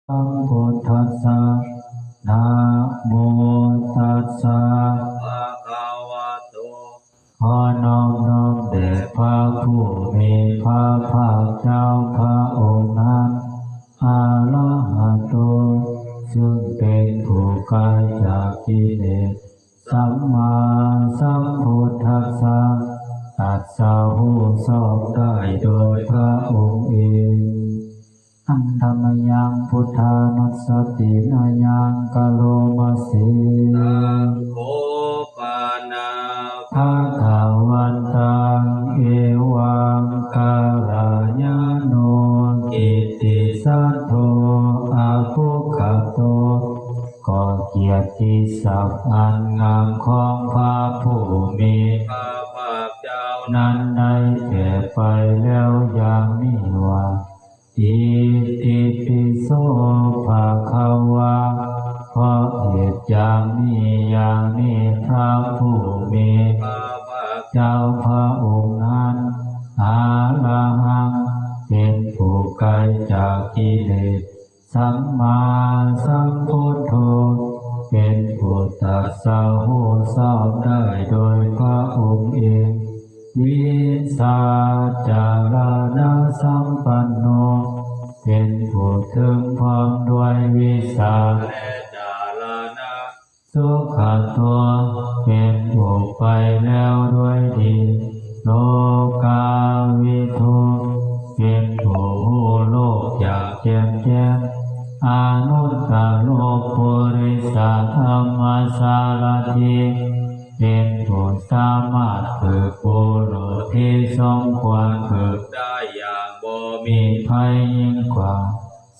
ສຳພຸດທັດສະ ນະໂມຕັດສະ ພະຄະວະໂຕ ຂໍນອບນ້ອມແດ່ພະຜູ້ມີພະພາກເຈົ້າພະອົງນັ້ນ ອະລະຫະໂຕ ຊຶ່ງເປັນຜູ້ໄກຈາກກິເລດ ສຳມາສຳພຸດທັດສະ ຕັດສະຮູ້ຊອບໄດ້ໂດຍພະອົງເອງ. ອັນທະມະຍັງ ພຸດທານຸສະຕິນະຍັງ ກະໂລມະເສ ຕັງ ໂຄ ປະນາ ພະຄະວັນຕັງ ເອວັງ ກາລະຍາໂນ ກິດຕິສັດໂທ ອະປຸກຂະໂຕ ກໍກຽດຕິສັບອັນງາມຂອງພະຜູ້ມີພະພາກເຈົ້ານັ້ນໄດ້ແກ່ໄປແລ້ວຢ່າງນີ້ວ່າ ອິຕິປິໂສ ພະຄະວາ ເພາະເຫດຢ່າງນີ້ ຢ່າງນີ້ ພະຜູ້ມີພະພາກເຈົ້າພະອົງນັ້ນ ອະລະຫັງ ເປັນຜູ້ໄກຈາກກິເລດ ສຳມາສຳພຸດໂທ ເປັນຜູ້ຕັດສະຮູ້ຊອບໄດ້ໂດຍພະອົງເອງ ວິຊາຈາລະນະສຳປັນໂນ ເປັນຜູ້ເຖິງພ້ອມດ້ວຍວິຊາແລະຈາລະນະ ສຸຂະໂຕ ເປັນຜູ້ໄປແລ້ວດ້ວຍດີ ໂລກາວິທູ ເປັນຜູ້ຮູ້ໂລກຢ່າງແຈ່ມແຈ້ງ ອະນຸດຕະໂລ ປຸລິສະທຳມະສາລະຖີ ເປັນຜູ້ສາມາດຝຶກບຸລຸດທີ່ສົມຄວນຝຶກໄດ້ຢ່າງບໍ່ມີໃຜຍິ່ງກວ່າ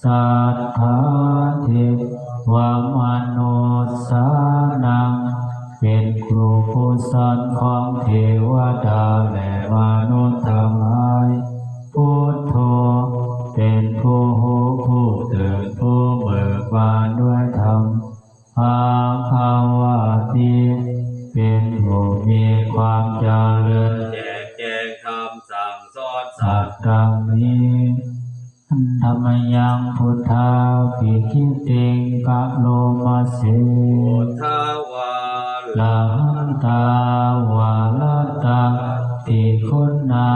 ສັດຖາທິວະມະນຸດສານັງ ເປັນຄູຄູສອນຂອງເທວະດາແລະມະນຸດທັງຫຼາຍ ພຸດໂທ ເປັນຜູ້ຮູ້ຜູ້ຕື່ນຜູ້ເບີກບານດ້ວຍທຳ ພະຄະວາຕິ ເປັນຜູ້ມີຄວາມຈະເລີນແຈກແຈງທຳສັ່ງສອນສັດດັ່ງນີ້ ອັນທະມະຍັງ ພຸດທາພິກິຕິງ ກະໂລມະເສ ພຸດທະວາລະຫັນຕາ ວາລະຕາ ພິກຂຸນາ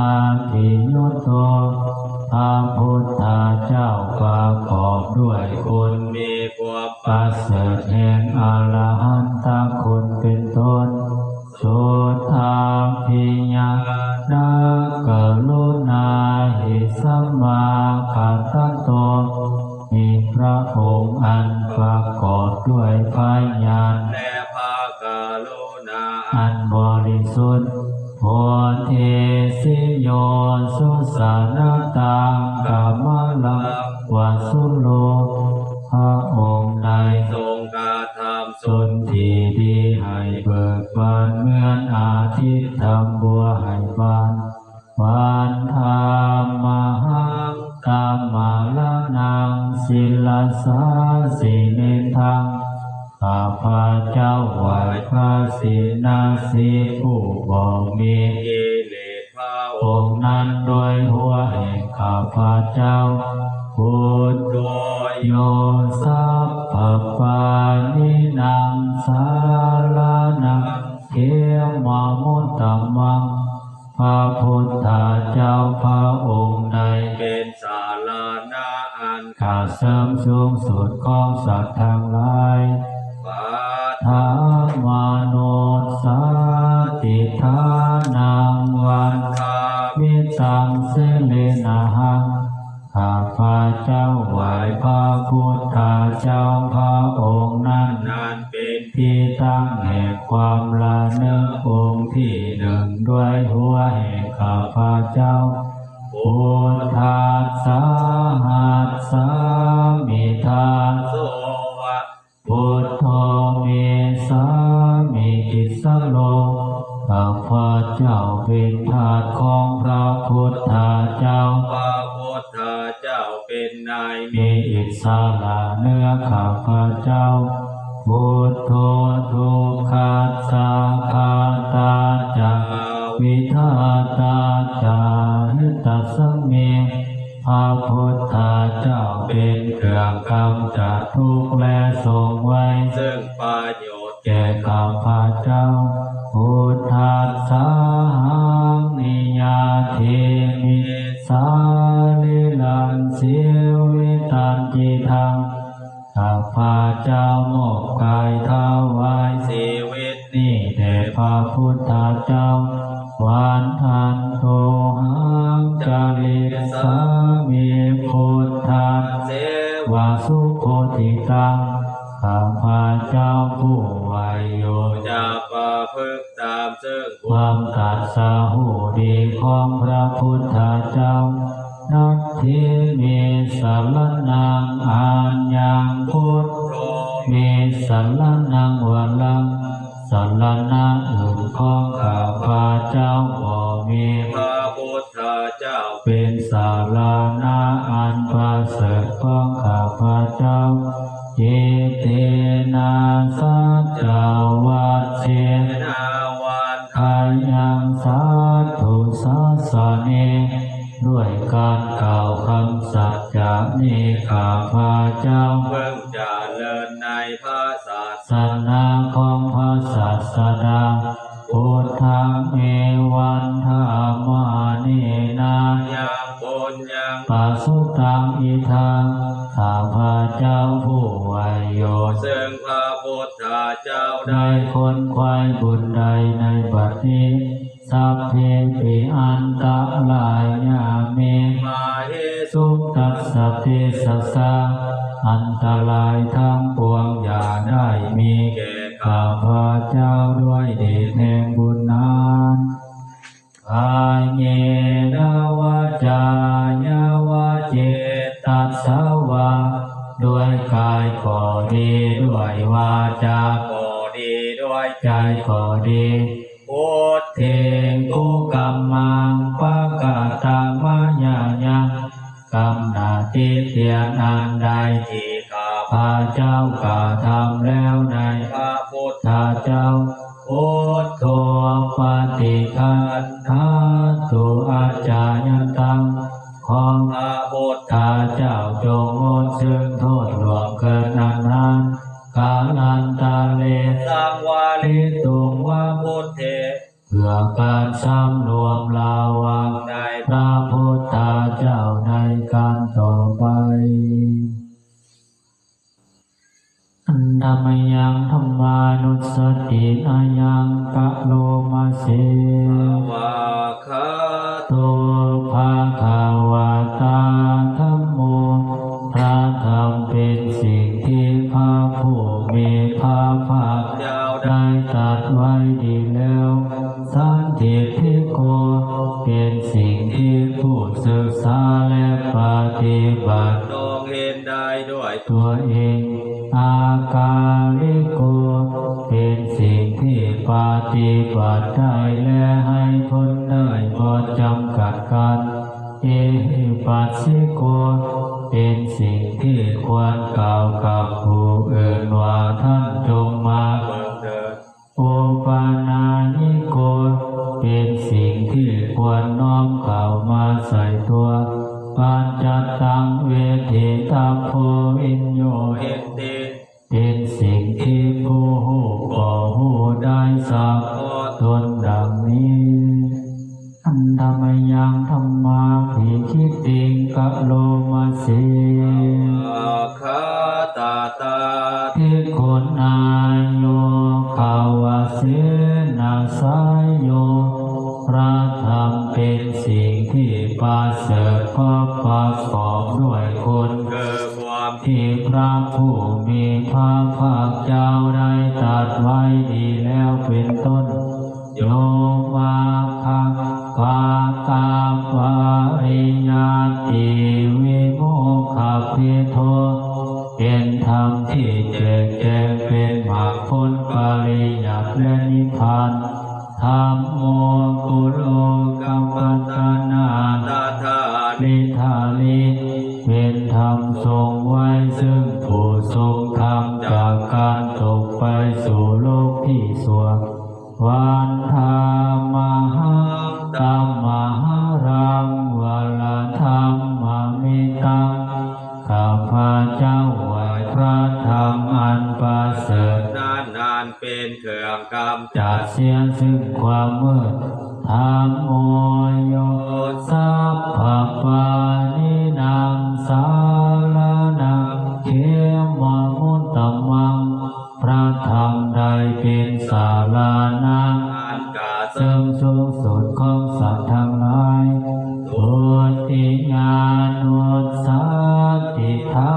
ພິຍຸດໂຕ ພະພຸດທະເຈົ້າປະກອບດ້ວຍຄຸນມີຄວາມປະເສີດແຫ່ງອະລະຫັນຕະຄຸນເປັນຕົ້ນ ສຸດອາພິຍານາກະລຸນາຫິສະມາຄັນຕະໂຕ ມີພະອົງອັນປະກອບດ້ວຍພະຍານ ແລະພະກະລຸນາອັນບໍລິສຸດ ໂພເທສິໂຍ ສຸສານະຕັງ ກາມະລັງ ວະສຸໂລ ພະອົງໄດ້ຊົງກະທຳຊົນທີ່ດີໃຫ້ເບີກບານເໝືອນອາທິດທຳບົວໃຫ້ບານ ວັນທາມະຫັງ ຕາມະລະນັງ ສິລະສາ ສິເນນທັງ ຂ້າພະເຈົ້າໄຫວ້ພະສິນນະສີຜູ້ບໍ່ມີກິເລດພະອົງນັ້ນດ້ວຍຫົວແຫ່ງຂ້າພະເຈົ້າ ພຸດໂທ ໂຍ ສັບພະປານິນັງ ສາລະນັງ ເຂມະມຸດຕະມັງ ພະພຸດທະເຈົ້າພະອົງໃດເປັນສາລະນະອັນກະເສີມສູງສຸດຂອງສັດທັງຫຼາຍ ປະທາມານຸດສາຕິຖານັງ ວັນທາມິຕັງ ສິເລນະຫັງ ຂ້າພະເຈົ້າໄຫວ້ພະພຸດທະເຈົ້າພະອົງນັ້ນ ນັ້ນເປັນທີ່ຕັ້ງແຫ່ງຄວາມລະນຶກອົງທີໜຶ່ງດ້ວຍຫົວແຫ່ງຂ້າພະເຈົ້າ ພຸດທັດສະຫັດສາມິ ທາດໂສ ວະ ພຸດໂທ ເມສາມິ ທິດສະໂລ ຂ້າພະເຈົ້າເປັນທາດຂອງພະພຸດທະເຈົ້າ ພະພຸດທະເຈົ້າເປັນນາຍ ມີອິດສະຫຼະເໜືອຂ້າພະເຈົ້າ ພຸດໂທ ທຸກຂັດສະຄະຕາຈາ ວິທາຕາຈາ ຫິດຕັດສະມິ ພະພຸດທະເຈົ້າເປັນເຄື່ອງກຳຈັດທຸກ ແລະ ຊົງໄວ້ເຊິ່ງປະໂຫຍດແກ່ຂ້າພະເຈົ້າ. ພຸດທັດສະຫັງນິຍາທິມິດສະລີລັງຊີວິຕັນຈິທັງ ຂ້າພະເຈົ້າມອບກາຍຖວາຍຊີວິດນີ້ແດ່ພະພຸດທະເຈົ້າ. ວັດທັນໂຕຫັງຈະລິສາມິພຸດທັດເສວະສຸໂຄຕິຕັງ ຂ້າພະເຈົ້າຜູ້ໄວຢູ່ຈະປະພຶດຕາມເຊິ່ງຄວາມຕັດສະຮູ້ດີຂອງພະພຸດທະເຈົ້າ. ນັດຖິເມສະລະນັງອັນຍັງ ພຸດໂທເມສະລະນັງວະລັງ ສະລະນະອື່ນຂອງຂ້າພະເຈົ້າບໍ່ມີ ພະພຸດທະເຈົ້າເປັນສະລະນະອັນປະເສີດຂອງຂ້າພະເຈົ້າ. ເອເຕນະສັດຈະວັດເຊນະວັດທະຍັງສັດຖຸສາສະເນ ດ້ວຍການກ່າວຄຳສັດຈະນີ້ ຂ້າພະເຈົ້າເພິ່ງຈະເລີນໃນພະສາສະໜາຂອງພະສາສະດາ. ພຸດທັງເມວັນທະມະເນນະ ຍັງປຸນຍັງປະສຸຕັງອິທັງ ຂ້າພະເຈົ້າຜູ້ໄວຢູ່ເຊິ່ງພະພຸດທະເຈົ້າໄດ້ຂົນຂວາຍບຸນໃດໃນບັດນີ້. ສັບເພປິອັນຕະລາຍາເມ ມະເຫສຸງ ຕັດສະເຕຊະສາ ອັນຕະລາຍທັງປວງຢ່າໄດ້ມີແກ່ຂ້າພະເຈົ້າ ດ້ວຍເດດແຫ່ງບຸນນັ້ນ. ກາເຍນະວາຈາຍະວະເຈຕັດສະວາ ດ້ວຍກາຍກໍດີ ດ້ວຍວາຈາກໍດີ ດ້ວຍໃຈກໍດີ ພຸດເທກຸກຳມັງປະກະຕະມະຍາຍັງ ກຳໜ້າຕິຕຽນອັນໃດທີ່ຂ້າພະເຈົ້າກະທຳແລ້ວໃນພະພຸດທະເຈົ້າ. ພຸດໂທປະຕິຄັນຫາຕຸອັດຈະຍັນຕັງ ຂອງພະພຸດທະເຈົ້າຈົ່ງງົດເຊິ່ງໂທດລ່ວງເກີນອັນນັ້ນ. ກາລັນຕະເລ ສັງວາລິຕຸງວາພຸດເທ ເພື່ອການສຳລວມລະວັງໃນພະພຸດທະເຈົ້າໃນການຕໍ່ໄປ. ທຳມະຍັງທຳມານຸດສະຕິນະຍັງກະໂລມະເສ ສະວາກຂາໂຕ ພະຄະວະຕາ ທຳໂມ ພະທຳເປັນສິ່ງທີ່ພະຜູ້ມີພະພາກເຈົ້າໄດ້ຕັດໄວ້ດີແລ້ວ. ສັນທິດຖິໂກ ເປັນສິ່ງທີ່ຜູ້ສຶກສາ ແລະ ປະຕິບັດຕ້ອງເຫັນໄດ້ດ້ວຍຕົວເອງ. ອາກາລິໂກ ເປັນສິ່ງທີ່ປະຕິບັດໄດ້ ແລະ ໃຫ້ຜົນໄດ້ບໍ່ຈຳກັດກັນ. ເອຫິປັດສິໂກ ເປັນສິ່ງທີ່ຄວນກ່າວກັບຜູ້ອື່ນວ່າ ທ່ານຈົ່ງມາເບິ່ງເທີດ. ໂອປະນາຍິໂກ ເປັນສິ່ງທີ່ຄວນນ້ອມເຂົ້າມາໃສ່ຕົວ. ປັດຈັດຕັງເວທິຕັບໂພ ວິນໂຍຫິນຕິ ເປັນສິ່ງທີ່ຜູ້ຮູ້ກໍຮູ້ໄດ້ສະເພາະຕົນດັ່ງນີ້. ທຳມະຍັງທຳມາພິທິຕິງກະໂລມະເສ ສະວາກຂາຕະຕາ ພິກຂຸນາໂຍຄາວະເສນະສາໂຍ ພະທຳເປັນສິ່ງທີ່ປະເສີດ ເພາະປະກອບດ້ວຍຄຸນ ຄືຄວາມທີ່ພະຜູ້ມີພະພາກເຈົ້າໄດ້ຕັດໄວ້ດີແລ້ວເປັນຕົ້ນ. ໂຍ ມັກຂັງ ປະກັບ ປະລິຍັດຕິ ວິໂມກຂະເພໂທ ເປັນທຳທີ່ແຈກແຈງເປັນມັກຜົນ ປະລິຍັດ ແລະ ນິບພານ. ທຳໂມ ກຸໂລກະປັດຕະນາ ຕະທາລິທາລີ ເປັນທຳຊົງໄວ້ເຊິ່ງຜູ້ຊົງທຳ ຈາກການຕົກໄປສູ່ໂລກທີ່ຊົ່ວ. ວັນທາມະຫັງ ຕະມະຫະລັງ ວະລະທຳມະເມ ທຳອັນປະເສີດນັ້ນ ອັນເປັນເຄື່ອງກຳຈັດເສຍຊຶ່ງຄວາມມືດ. ທຳໂມ ໂຍ ສັບພະປານີນັງ ສາລະນັງ ເຂມະມຸດຕະມັງ. ພະທຳໃດເປັນສາລະນະ ອັນກະເສີມສູງສຸດຂອງສັດທັງຫຼາຍ. ທຸຕິຍານຸດສາຕິຖາ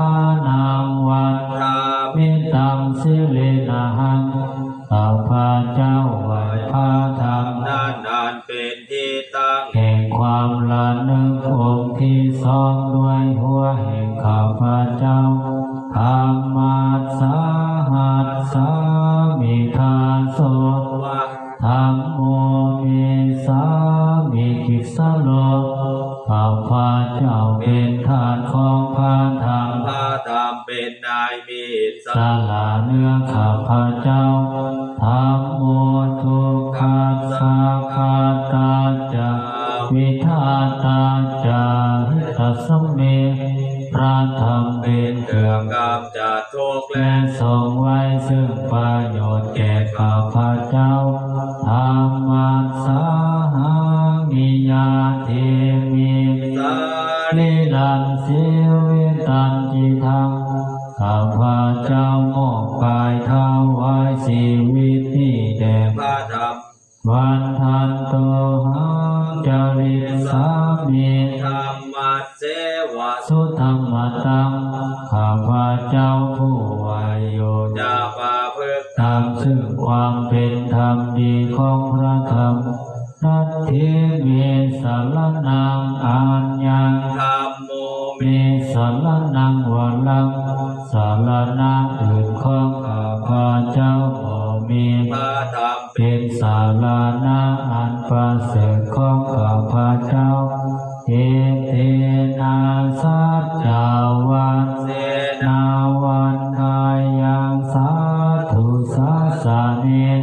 ນັງ ວັນທາມິຕັງ ສິເຣນະຫັງ. ຂ້າພະເຈົ້າໄຫວ້ພະທຳນັ້ນ ອັນເປັນທີ່ຕັ້ງແຫ່ງຄວາມລະນຶກ ອົງທີສອງ ດ້ວຍຫົວແຫ່ງຂ້າພະເຈົ້າ. ທຳມັດສາຫັດສາມິ ທາໂສ ວະ ທຳໂມ ເມ ສາມິ ທິດສະໂລ. ຂ້າພະເຈົ້າເປັນທາດຂອງພະທຳ ພະທຳເປັນນາຍມີອິດສະຫຼະເໜືອຂ້າພະເຈົ້າ. ທຳໂມ ທຸກຂັດສາຂັດຕາຈາ ວິທາຕາຈາ ຫິຕະສະເມ. ພະທຳເປັນເຄື່ອງກຳຈັດທຸກ ແລະ ຊົງໄວ້ຊຶ່ງປະໂຫຍດແກ່ຂ້າພະເຈົ້າ. ທຳມັດສາຫັງ ນິຍາເທມິ ສະລີລັງ ຊີວິຕັນ ຈິຕັງ. ຂ້າພະເຈົ້າມອບກາຍຖວາຍຊີວິດນີ້ແດ່ພະທຳ. ວັດທັນໂຕ ຫັງ ຈະລິດສາມິ ທຳມັດເສວະ ສຸທຳມະຕັງ. ຂ້າພະເຈົ້າຜູ້ໄຫວ້ຢູ່ ຈະປະພຶດຕາມຊຶ່ງຄວາມເປັນທຳດີຂອງພະທຳ. ນັດຖິ ເມ ສະລະນັງ ອັນຍັງ ທຳໂມ ເມ ສະລະນັງ ວະລັງ. ສະລະນະອື່ນຂອງຂ້າພະເຈົ້າບໍ່ມີ ພະທຳເປັນສະລະນະອັນປະເສີດຂອງຂ້າພະເຈົ້າ. ເອເຕນະ ສັດຈະວັດເຊນະ ວັນທາຍັງ ສາທຸສາສະເນ.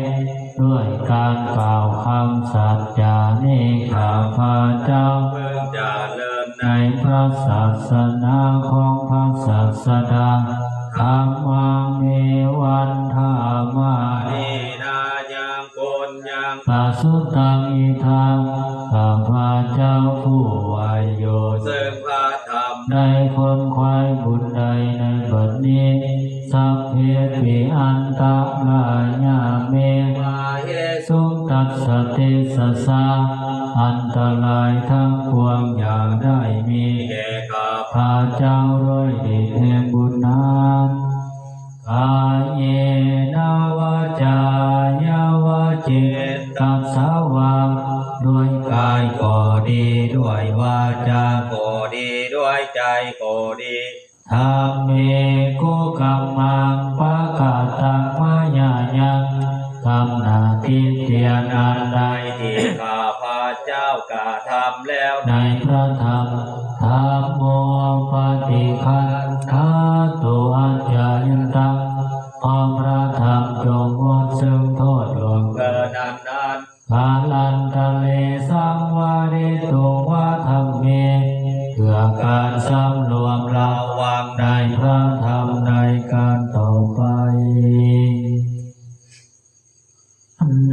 ດ້ວຍການກ່າວຄຳສັດຈານີ້ ຂ້າພະເຈົ້າເພິ່ງຈະເລີນໃນພະສາສະໜາຂອງພະສາສະດາ. ທຳມັງ ເມ ວັນທາມະ ເນນະ ຍັງ ປຸນຍັງ ປະສຸຕັງ ອິທັງ. ຂ້າພະເຈົ້າຜູ້ໄຫວ້ຢູ່ ເຊິ່ງພະທຳ ໄດ້ຂົນຂວາຍບຸນໃດໃນບັດນີ້. ສັບເພ ປິ ອັນຕະລາຍະ ເມ ມະເຫສຸງ ຕັດສະ ເຕຊະສາ. ອັນຕະລາຍທັງປວງຢ່າໄດ້ມີແກ່ຂ້າພະເຈົ້າດ້ວຍເດດແຫ່ງບຸນນັ້ນ. ກາເຍນະ ວາຈາຍະວະ ຈິດຕັດສະວາ. ດ້ວຍກາຍກໍດີ ດ້ວຍວາຈາກໍດີ ດ້ວຍໃຈກໍດີ. ທຳເມ ກຸກຳມັງ ປະກະຕັງ ມະຍາຍັງ. ກຳໜ້າຕິຕຽນອັນໃດທີ່ຂ້າພະເຈົ້າກະທຳແລ້ວໃນພະທຳ. ທຳໂມ ປະຕິຄັນທາຕຸ ອັດຈະຍັນຕັງ. ຂໍພະທຳຈົ່ງໝົດເຊິ່ງໂທດລ່ວງເກີນອັນນັ້ນ. ກາລັນຕະເລ ສັງວາເດຕຸ ວາທຳເມ. ເພື່ອການສຳລວມລະວັງໃນພະທຳໃນການຕໍ່ໄປ.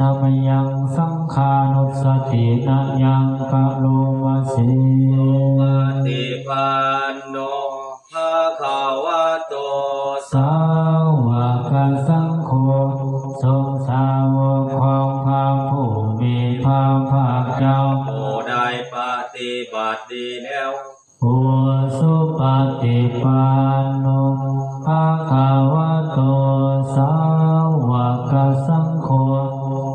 ນະມະຍັງ ສັງຄານຸດສະຕິນະຍັງ ກະໂລມະເສ. ສຸປະຕິປັນໂນ ພະຄະວະໂຕ ສາວະກະສັງໂຄ. ສົງສາວົກຂອງພະຜູ້ມີພະພາກເຈົ້າ ຜູ້ໄດ້ປະຕິບັດດີແລ້ວ. ອຸຊຸປະຕິປັນໂນ ພະຄະວະໂຕ ສາວະກະສັງໂຄ.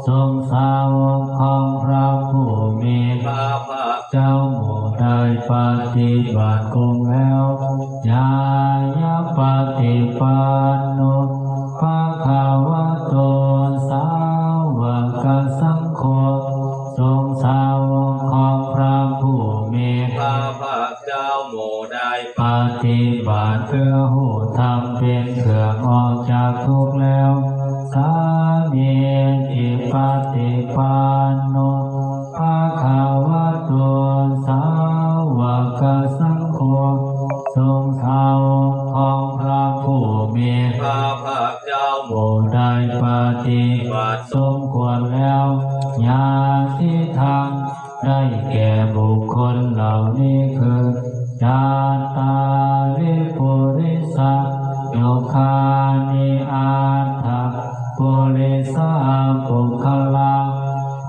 ສົງສາວົກຂອງພະຜູ້ມີພະພາກເຈົ້າ ຜູ້ໄດ້ປະຕິບັດກົງແລ້ວ. ຍາຍະປະຕິປັນໂນ ພະຄະວະໂຕ ສາວະກະສັງໂຄ. ສົງສາວົກຂອງພະຜູ້ມີພະພາກເຈົ້າ ຜູ້ໄດ້ປະຕິບັດເພື່ອຮູ້ທຳເປັນເຄື່ອງອອກຈາກທຸກແລ້ວ. ສາມີທິປະຕິປັນໂນ ພະຄະວະໂຕ ສາວະກະສັງໂຄ. ສົງສາວົກຂອງພະຜູ້ ມີ ຂ້າພະເຈົ້າ ຜູ້ໃດປະຕິບັດສົມຄວນແລ້ວ ຍາທິທັງ ໄດ້ແກ່ບຸກຄົນເຫຼົ່ານີ້ຄື ຈັດຕາລິ ປຸລິສະຍຸກຂານິ ອັດຖະ ປຸລິສະບຸກຄະລາ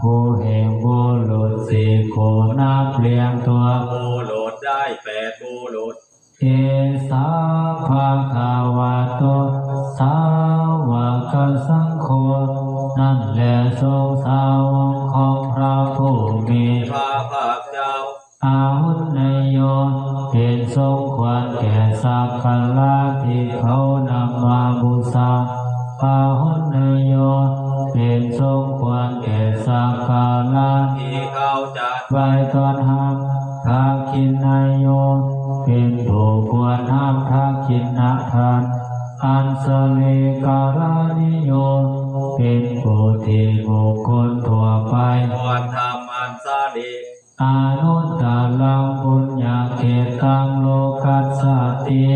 ຜູ້ແຫ່ງບຸລຸດສີ່ຄູ່ ນັບລຽງຕົວບຸລຸດໄດ້ແປດບຸລຸດ. ເອສະ ພະຄະວະໂຕ ສາວະກະສັງໂຄ ນັ້ນແລ ສົງສາວົກຂອງພະຜູ້ມີພະພາກເຈົ້າ. ອາຫຸນນະໂຍ ເປັນສົມຄວນແກ່ສັກກາລະທີ່ເຂົານຳມາບູຊາ. ປາຫຸນນະໂຍ ເປັນສົມຄວນແກ່ສັກກາລະທີ່ເຂົາຈັດໄວ້ຕ້ອນຮັບ. ທັກຂິນນະໂຍ ເປັນຜູ້ຄວນຮັບທັກຂິນນະທານ. ອັນສະລີກະລະນິໂຍ ເປັນຜູ້ທີ່ບຸກຄົນທົ່ວໄປຄວນທຳອັນສະລີ. ອະນຸດຕະລັງປຸນຍະເຂດຕັງ ໂລກັດສາຕິ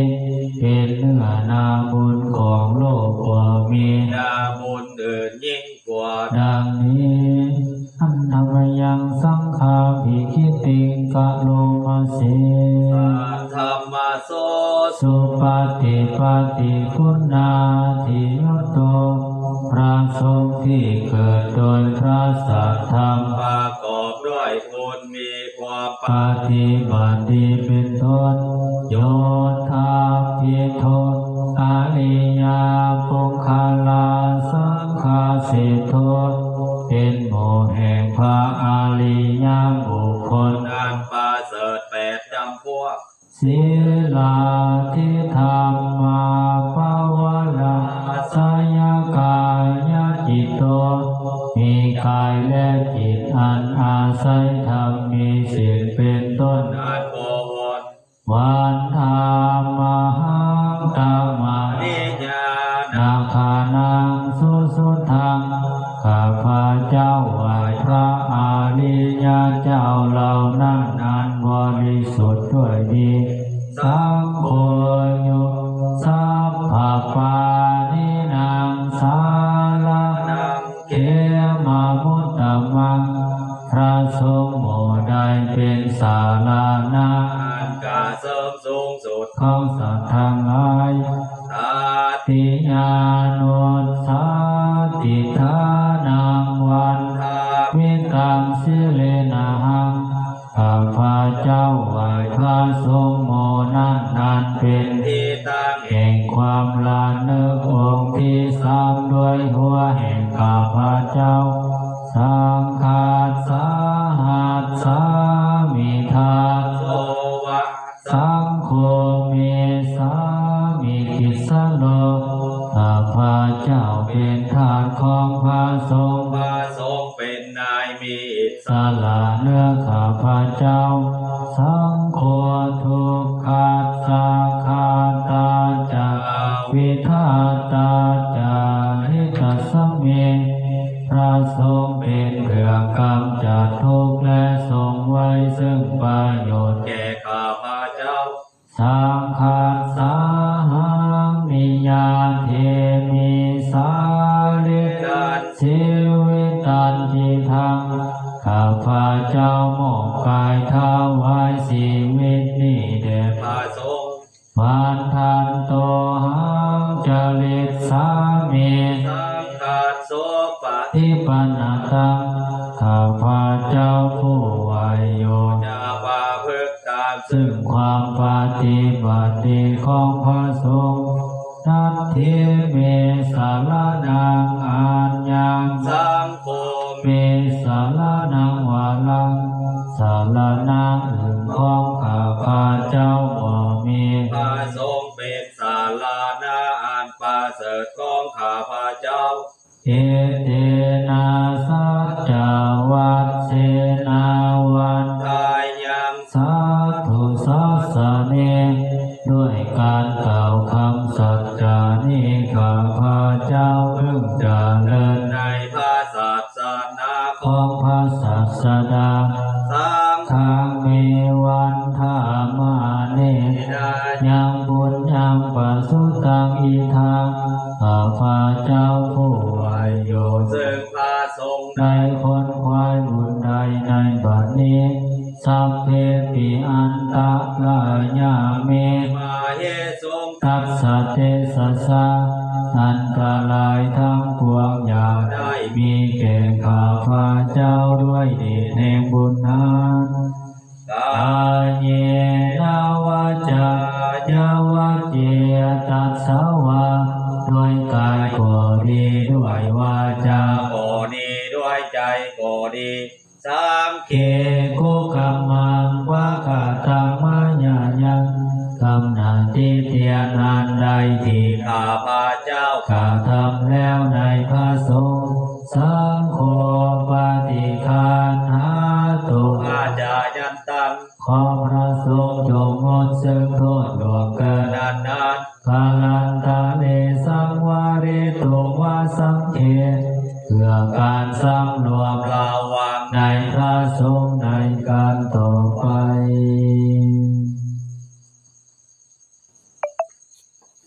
ເປັນເນື້ອນາບຸນຂອງໂລກບໍ່ມີນາບຸນອື່ນຍິ່ງກວ່າ. ດັ່ງນີ້ ອັນທະມະຍັງສັງຄາພິກິຕິງ ກະໂລມະເສ ສັດທຳມະໂສ ສຸປະຕິປັດຕິ ປຸນນາທິຍຸດໂຕ ພະສົງທີ່ເກີດໂດຍພະສັດທຳ ປະກອບດ້ວຍຄຸນມີຄວາມປະຕິບັດດີເປັນຕົ້ນ. ໂຍທາພິໂທ ອະລິຍະປຸກຄະລາ ສັງຄາເສໂທ ເປັນໝູ່ແຫ່ງພະອະລິຍະບຸກຄົນອັນປະເສີດແປດຈຳພວກ. ສີລາທິທຳມາປະວາລາ ສະຍະກາຍະຈິດໂຕ ມີກາຍແລະຈິດອັນອາໄສທຳມີສິນເປັນຕົ້ນ ອັນບໍ່ວອນ. ວັນທາມະຫັງຕະມະລິຍານາຄານັງສຸສຸດທັງ ຂ້າພະເຈົ້າໄຫວ້ພະອະລິຍະເຈົ້າເຫຼົ່ານັ້ນອັນບໍລິສຸດດ້ວຍດີ. ສັງໂຄໂຍ ສັບພະປານີນັງ ສາລະນັງ ເຂມະມຸດຕະມັງ ພະສົງໝູ່ໃດເປັນສາລະນະອັນກະເສີມສູງສຸດຂອງສັດທັງຫຼາຍ. ຕະຕິຍານຸດສາຕິຖານັງ ວັນທາມິຕັງ ສິເລນະຫັງ ຂ້າພະເຈົ້າໄຫວ້ພະສົງໝູ່ນັ້ນອັນເປັນທີ່ຕັ້ງແຫ່ງຄວາມລະນຶກອົງທີສາມດ້ວຍຫົວແຫ່ງຂ້າພະເຈົ້າ. ສັງຄັດສາຫັດສາມິທາໂສ ວະ ສັງໂຄ ເມສາມິທິດສະໂລ ຂ້າພະເຈົ້າເປັນທາດຂອງພະສົງ ພະສົງເປັນນາຍມີອິດສະຫຼະເໜືອຂ້າພະເຈົ້າ. ສັງໂຄ ທຸກຂັດສະຄາຕາຈາ ວິທາຕາຈາ ຫິຕັດສະເມ ພະສົງເປັນເຄື່ອງກຳຈັດທຸກ ແລະ ຊົງໄວ້ເຊິ່ງປະໂຫຍດແກ່ຂ້າພະເຈົ້າ. ສັງຄັດສາຫັງ ນິຍາເທມິ ສາລີຣັງ ຊີວິຕັນ ຈິຕັງ ຂ້າພະເຈົ້າມອບກາຍຖວາຍຊີວິດນີ້ແດ່ພະສົງ. ວັນທັນໂຕຫັງ ຈະລິດສາມິ ສັງຄັດໂສ ປະຕິປັນນະຕັງ ຂ້າພະເຈົ້າຜູ້ໄຫວ້ຢູ່ ຈະປະພຶດຕາມຊຶ່ງຄວາມປະຕິບັດດີຂອງພະສົງ. ນັດຖິເມ ສະລະນັງ ອັນຍັງ ສັງໂຄ ເມ ສະລະນັງ ວະລັງ ສະລະນະອື່ນຂອງຂ້າພະເຈົ້າບໍ່ມີ ພະສົງເປັນສະລະນະອັນປະເສີດຂອງຂ້າພະເຈົ້າ. ເອເຕນະ ສັດຈະວັດເສນາ ວັນທາຍັງ ສັດຖຸສາສະເນ ດ້ວຍການກ່າວຄຳສັດຈານີ້ ຂ້າພະເຈົ້າເພິ່ງຈະເລີນໃນພະສາສະໜາຂອງພະສາສະດາ. ສັງຄັງ ເມ ວັນທາມະເນ ຍະຍັງ ປຸນຍັງ ປະສຸຕັງ ອິທາ ຂ້າພະເຈົ້າຜູ້ໄຫວຢູ່ ຊຶ່ງພະສົງ ໄດ້ຂົນຂວາຍບຸນໃດໃນບັດນີ້ Sabbepi antarāyā me mahessuṃ tassa tejasā. ອັນຕະລາຍທັງປວງຢ່າໄດ້ມີແກ່ຂ້າພະເຈົ້າດ້ວຍເດດແຫ່ງບຸນນັ້ນ. Kāyena vācāya vā cetasā vā ດ້ວຍກາຍກໍດີ ດ້ວຍວາຈາກໍດີ ດ້ວຍໃຈກໍດີ Saṅghe kukammaṃ pakataṃ mayā yaṃ ກຳນັນຕິຕຽນອັນໃດທີ່ຂ້າພະເຈົ້າກະທຳແລ້ວໃນພະສົງ Saṅgho paṭiggaṇhātu accayantaṃ ຂໍພະສົງຈົ່ງງົດເຊິ່ງໂທດລ່ວງເກີນອັນນັ້ນ Kālantare saṃvarituṃ vā saṅghe ເພື່ອການສຳລວມລະວັງໃນພະສົງໃນການຕໍ່ໄປ.